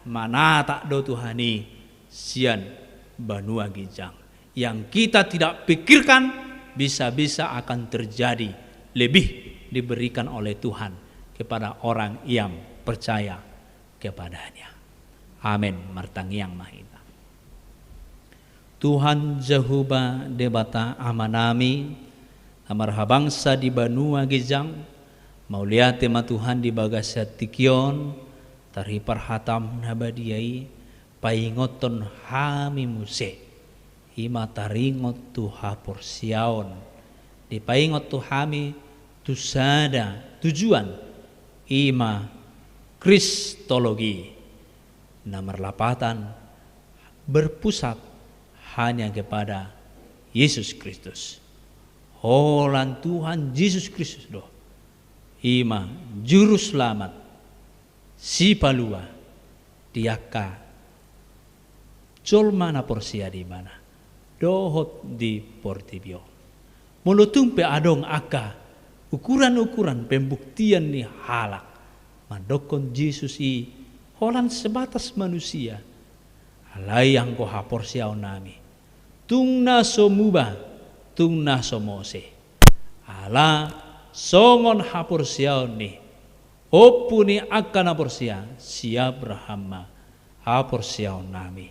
manatap do Tuhan i sian banua ginjang. Yang kita tidak pikirkan bisa-bisa akan terjadi, lebih diberikan oleh Tuhan kepada orang yang percaya kepada-Nya. Amen. Martangiang ma hita. Tuhan Jahowa Debata Amanami, na marhabangsa di banua ginjang, mauliate ma Tuhan di bagasan tingki on, tarhipar hataM na badia i, paingothon hami muse. I ma taringot tu haporseaon. Dipaingot tu hami tu sada tujuan, i ma Kristologi, na marlapatan berpusat hanya kepada Yesus Kristus. Holan Tuhan Jesus Kristus do, i ma Juru Selamat, Sipalua di angka jolma na porsea di Ibana dohot di portibi on. Molo tung pe adong angka ukuran-ukuran pembuktian ni halak mandokkon Jesus i holan sebatas manusia, alai anggo haporseaonnami tung na so muba, tung na so mose. Ala songon haporseaon ni ompu ni angka na porsea si Abraham ma haporseaonnami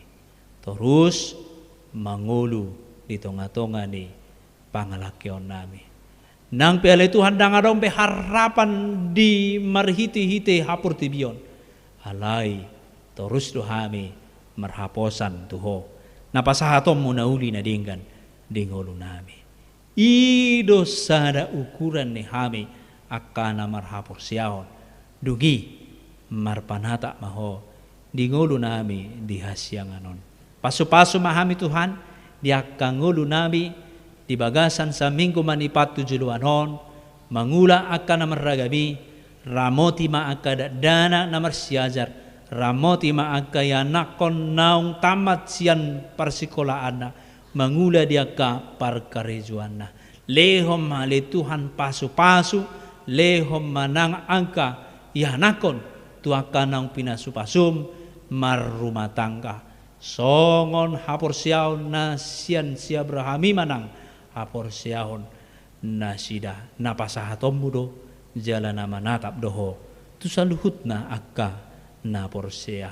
torus mangolu di tonga-tonga ni pangalangkeonnami. Nang pe ale Tuhan ndang adong be harapan di marhite-hite haportibi on, alai torus do hami marhaposan tu Ho, na pasahatonMu na uli na denggan di ngolunami. I do sada ukuran ni hami angka na marhaporseaon. Dung i, marpanatap ma Ho di ngolunami di hasiangan on. Pasupasu ma hami Tuhan, di angka ngolunami di bagasan saminggu manipat tu joloan on, mangula angka na marragam i, ramoti ma angka dakdanak na marsiajar, ramoti ma angka ianakhon naung tamat sian parsikolaanna, mangula di angka parkarejoanna. Lehon ma ale Tuhan pasupasu, lehon ma nang angka ianakhon tu angka naung pinasupasuM marrumah tangga. Songon haporseaon na sian si Abraham i ma nang haporseaon nasida, na pasahatonMu do jala na manatap do Ho tu saluhutna angka na porsea.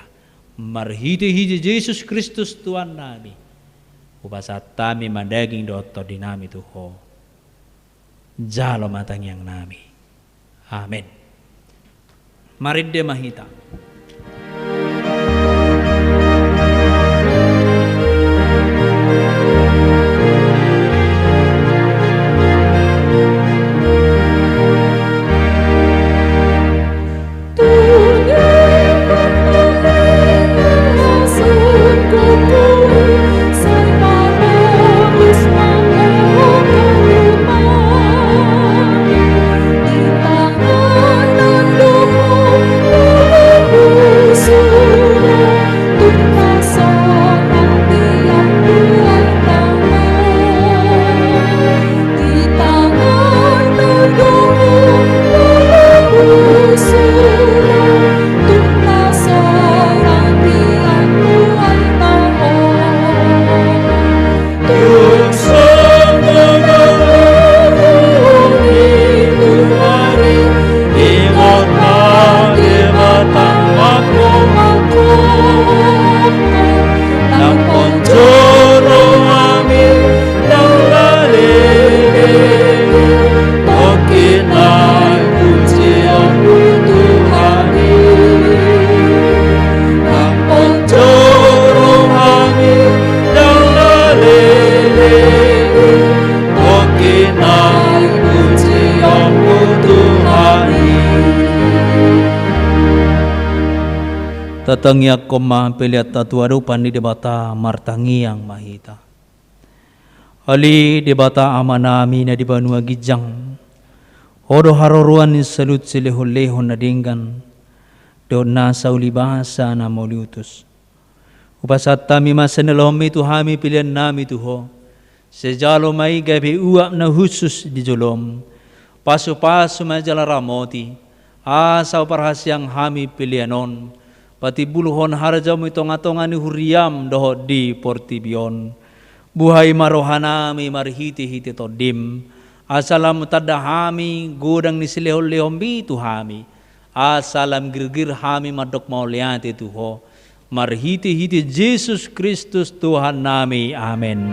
Marhitehite Jesus Kristus Tuhannami, hupasahat hami ma daging dohot tondinami tu Ho. Jalo ma tangiangnami. Amen. Marende ma hita. Tatangiangkon ma pelean ta tu adopan ni Debata, martangiang ma hita. Ale Debata Amanami na di banua ginjang, Ho do haroroan ni saluhut silehonlehon na denggan dohot nasa ulibasa na mauliutus. Hupasahat hami ma sian ni lomomi tu hami peleannami tu Ho. Sai jalo ma i gabe uap na hushus di joloM. Pasupasu ma jala ramoti, asa huparhaseang hami pelean on patimbulhon harajaonMu di tongatonga ni huriaM dohot di portibi on. Buhai ma rohanami marhitehite TondiM, asa lam tanda hami godang ni silehonlehonMi tu hami, asa lam girgir hami mandok mauliate tu Ho, marhitehite Jesus Kristus Tuhannami. Amen.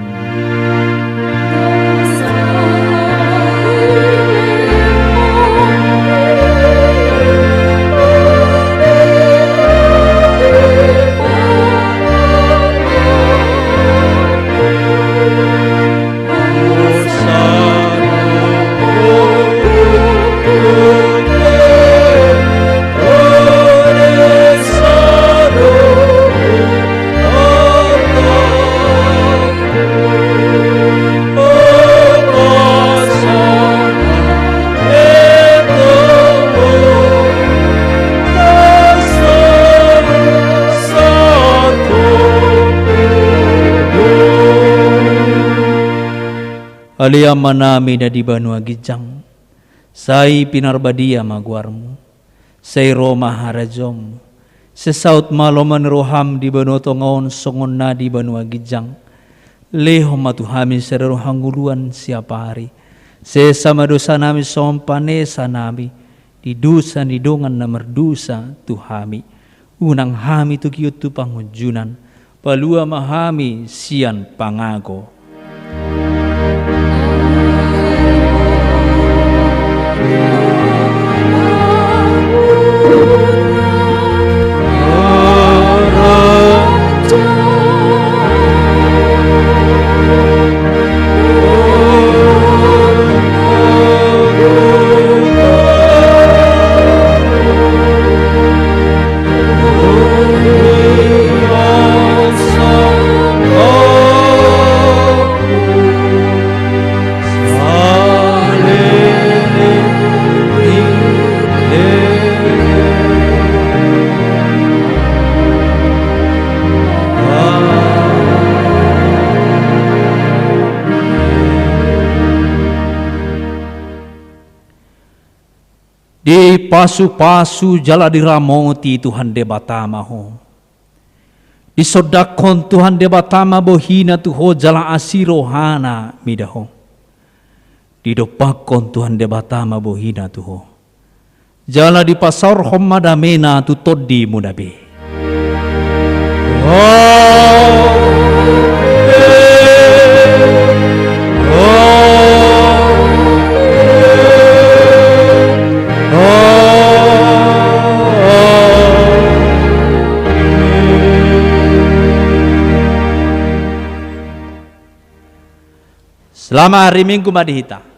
Ale Amanami na di banua ginjang, sai pinarbadia ma goarMu. Sai ro ma harajaonMu. Sai saut ma lomo ni rohaM di banua tonga on songon na di banua ginjang. Lehon ma tu hami sadari on hangoluan siapari. Sesa ma dosanami songon panesanami di dosa ni dongan na mardosa tu hami. Unang hami togihon tu pangunjunan, palua ma hami sian pangago. Dipasupasu jala diramoti Tuhan Debata ma ho. Disondangkon Tuhan Debata ma bohina tu ho jala asi rohana mida ho. Didompakkon Tuhan Debata ma bohina tu ho. Jala dipasaorhon ma damena tu tondimuna be. Selamat hari Minggu ma di hita.